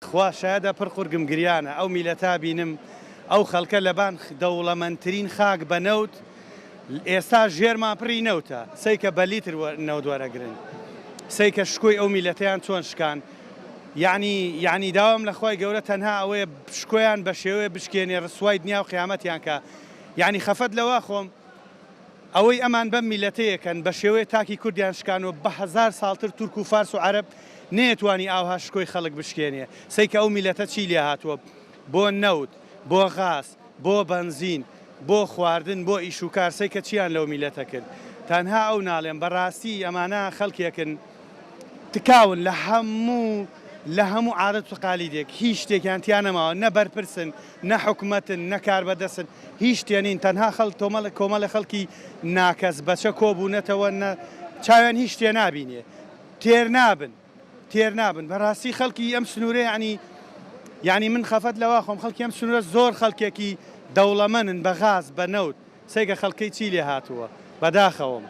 خوا شایەدە پڕ قورگم گریانە ئەو میلەتە بینم ئەو خەلکە لەبان دەوڵەمەنترین خاک بە نەوت ئێستا ژێرمان پڕی نەوتە سەیکە بە لیتر نەوت وەرەگرن سەیکە شکۆی ئەو میلەتەیان چۆن شکان یعنی یعنی داوام لە خوای گەورە تەنها ئەوەیە شکۆیان بە شێوەیە بشکێنێ ڕسوای دنیا و قیامەتیان کە یعنی خەفەت لەوە خۆم ئەوەی ئەمان بەم میلەتەیە کەن بە شێوەیە تاکی کوردیان شکانوە بە هەزار ساڵتر تورک و فارس و عەرەب نەیەتوانی ئاوها شکۆی خەڵک بشکێنێ سەیکە ئەو میلەتە چی لێهاتوە بۆ نەوت بۆ غاز بۆ بەنزین بۆ خواردن بۆ ئیش و کار سەیکە چیان لەو میلەتە کرد تەنها ئەو ناڵێم بەڕاستی ئەمانە خەڵکێکن تکاون لە هەموو لە هەموو عادەت و تقالیدێک هیچ شتێکیان تیا نەماوە نە بەرپرسن نە حکومەتن نە کاربەدەستن هیچ شتێ نین تەنها خەڵک تۆمەڵێک کۆمەڵێ خەڵکی ناکەس بەچە کۆبوونەتەوە نە چاویان هیچ شتێ نابینێ تێر نابن تێر نابن بەڕاستی خەڵکی ئەم سنوورە یعنی یعنی من خەفەت لەوا خۆم خەڵکی ئەم سنوورە زۆر خەڵکێکی دەوڵەمەنن بە غاز بە نەوت سەیکە خەڵکەی چی لێ هاتووە بەداخەوەم.